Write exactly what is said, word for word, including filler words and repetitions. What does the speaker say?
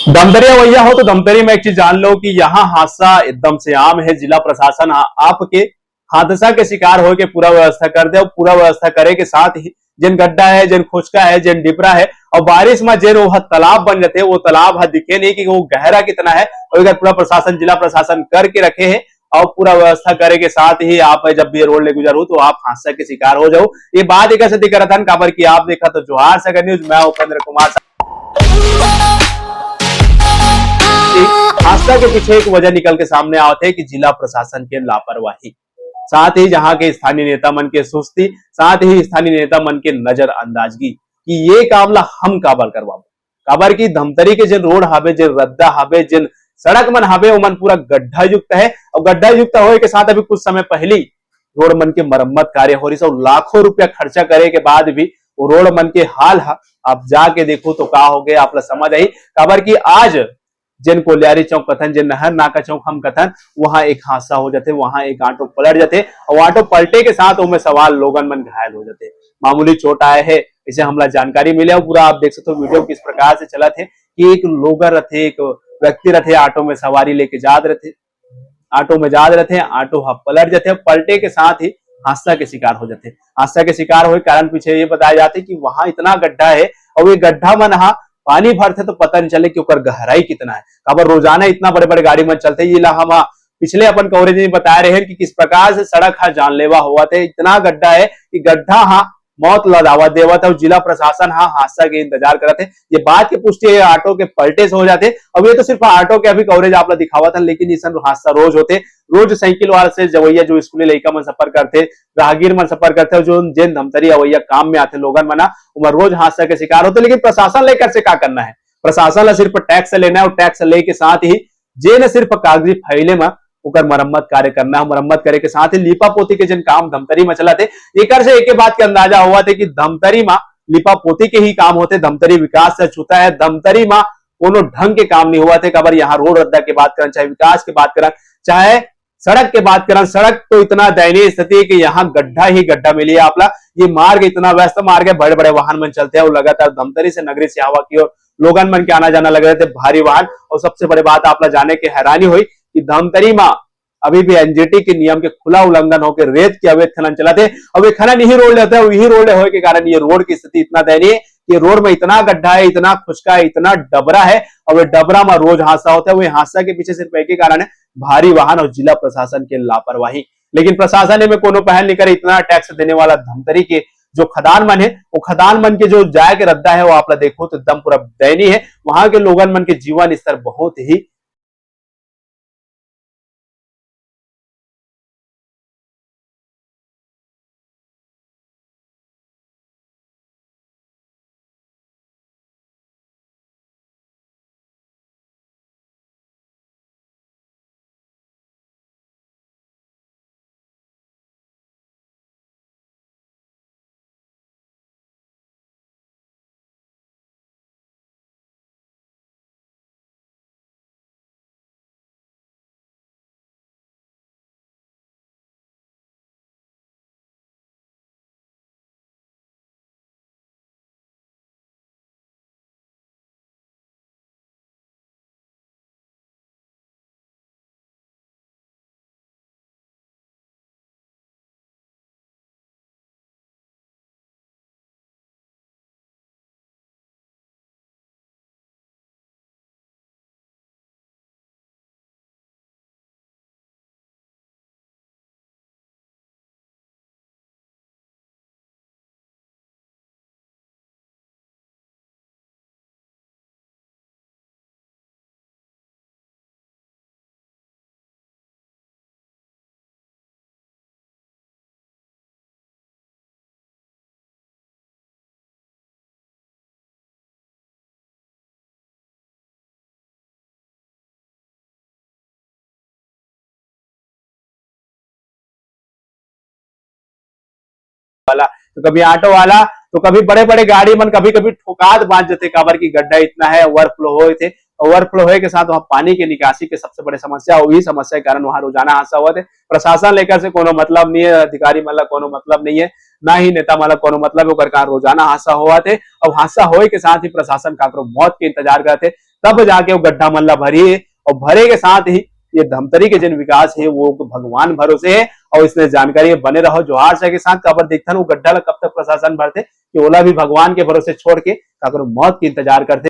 धमतरी अवैया हो तो धमतरी में एक चीज जान लो कि यहाँ हादसा एकदम से आम है। जिला प्रशासन आ-, आपके हादसा के शिकार होए के पूरा व्यवस्था कर दे और पूरा व्यवस्था करे के साथ ही जेन गड्ढा है, जेन खोचका है, जेन डिपरा है और बारिश में जेन वो ह-, तालाब बन जाते, वो तालाब ह दिखे नहीं कि वो गहरा कितना है और इधर पूरा प्रशासन, जिला प्रशासन करके रखे है और पूरा व्यवस्था करे के साथ ही आप जब भी ये रोड ले गुजर हो तो आप हादसा के शिकार हो जाओ। ये बात एक ऐसे दिख रहा था काबर कि आप देखा तो जोहार सागर न्यूज, मैं उपेंद्र कुमार। हादसा के पीछे एक वजह निकल के सामने आवत है कि जिला प्रशासन के लापरवाही, साथ ही जहां के स्थानीय नेता मन के सुस्ती, साथ ही स्थानीय नेता मन के नजरअंदाजगी कि ये काम ला हम काबर करवाबो, काबर कि धमतरी के जेन रोड हावे, जेन रद्दा हावे, जेन सड़क मन हावे, ओमन पूरा गड्ढा युक्त है और गड्ढा युक्त होए के साथ अभी कुछ समय पहली रोड मन के मरम्मत कार्य हो रही और लाखों रुपया खर्चा करे के बाद भी वो रोड मन के हाल ह-, आप जाके देखो तो का हो गया, आप ला समझ आई। काबर कि आज जेन कोलियारी चौक कथन, जेन नहर नाका चौक हम कथन, वहां एक हादसा हो जाते, वहां एक ऑटो पलट जाते और ऑटो पलटे के साथ ओमे सवार लोगन मन घायल हो जाते। मामूली चोट आए है, इसे हमला जानकारी मिले और पूरा आप देख सकते हो वीडियो किस प्रकार से चलत है कि एक लोग रथे, एक व्यक्ति रथे, ऑटो में सवारी लेके जात रथे, ऑटो में जात रथे, ऑटो ह पलट जाथे, पलटे के साथ ही हादसा के शिकार हो जाथे। हादसा के शिकार होए के कारण पीछे ये बताया जाथे कि वहां इतना गड्ढा है और ये गड्ढा मन हा पानी भरथे तो पता नहीं चले कि ओकर गहराई कितना है। काबर रोजाना इतना बड़े-बड़े गाड़ी मन चलथे, ये ला हम पिछले अपन कवरेज में बताए रहे कि किस प्रकार से सड़क हा जानलेवा होवत है। इतना गड्ढा है कि गड्ढा हा मौत ला दावा देवत है और जिला प्रशासन हा हादसा के इंतजार करत है। ये बात की पुष्टि ये ऑटो के पलटे से हो जाथे। अब ये तो सिर्फ ऑटो के अभी कवरेज आप ला दिखावत है, लेकिन इसन हादसा रोज होथे। रोज साइकिल वाला से जवैया जो स्कूली लइका मन सफर करथे, राहगीर मन सफर करथे, जो जेन धमतरी अवैया काम में आथे लोगन मन हा, ओमन रोज हादसा के शिकार होथे। लेकिन प्रशासन लेकर से का करना है? प्रशासन ला सिर्फ टैक्स लेना है और टैक्स ले के साथ ही जेन सिर्फ कागजी फाइले में ओकर मरम्मत कार्य करना है। मरम्मत करे के साथ ही लीपा पोती के जेन काम धमतरी में चलत हे, एकर से एके बात के अंदाजा होवत हे कि धमतरी में लीपा पोती के ही काम होथे, धमतरी विकास से छूता है, धमतरी में कोनो ढंग के काम नहीं होवत हे। काबर यहाँ रोड रद्दा के बात करन, चाहे विकास के बात करन, चाहे सड़क के बात करन, सड़क तो इतना दयनीय स्थिति है कि यहाँ गड्ढा ही गड्ढा मिली है आप ला। ये मार्ग इतना व्यस्त मार्ग है, बड़े-बड़े वाहन मन चलथे और लगातार धमतरी से नगरी सिहावा की ओर लोगन मन के आना जाना लगे रहथे, भारी वाहन। और सबसे बड़े बात आप ला जाने के हैरानी होई कि धमतरी मा अभी भी एनजीटी के नियम के खुला उल्लंघन होके रेत के अवैध खनन चलत हे। और ये खनन यही रोड ले होथे, और यही रोड ले होए के कारण ये रोड की स्थिति इतना दयनीय है कि रोड में इतना गड्ढा है, इतना खुचका है, इतना डबरा है, और ये डबरा में रोज हादसा होता है। वो हादसा के पीछे सिर्फ एक ही कारण है, भारी वाहन और जिला प्रशासन के लापरवाही। लेकिन प्रशासन एमे कोनो पहल नहीं करे। इतना टैक्स देने वाला धमतरी के जो खदान मन है, वो खदान मन के जो जाए के रद्दा है, वो आप ला देखो तो एकदम पूरा दयनीय है। वहां के लोगन मन के जीवन स्तर बहुत ही वाला, तो कभी ऑटो वाला, तो कभी बड़े बड़े गाड़ी मन कभी कभी ठोकात बांच जाते, काबर की गड्ढा इतना है, ओवरफ्लो होए थे। ओवरफ्लो होए के साथ वहाँ पानी के निकासी के सबसे बड़े समस्या, वही समस्या के कारण वहाँ रोजाना हादसा होवत हे। प्रशासन लेकर से कोनो मतलब नहीं है, अधिकारी मन ला कोनो मतलब नहीं है, ना ही नेता मन ला कोनो मतलब है, ओकर कारण रोजाना हादसा होवत हे। अब हादसा होए के साथ ही प्रशासन काकरो मौत के इंतजार करत हे। तब जाके वो गड्ढा मन ला भरही। और भरे के साथ ही ये धमतरी के जेन विकास हे वो भगवान भरोसे हे। और इसने जानकारी बने रहो जोहार शाह के साथ, काबर देखथन वो गड्ढा ला कब तक प्रशासन भरथे कि ओला भी भगवान के भरोसे छोड़ के काकरो मौत के इंतजार करथे।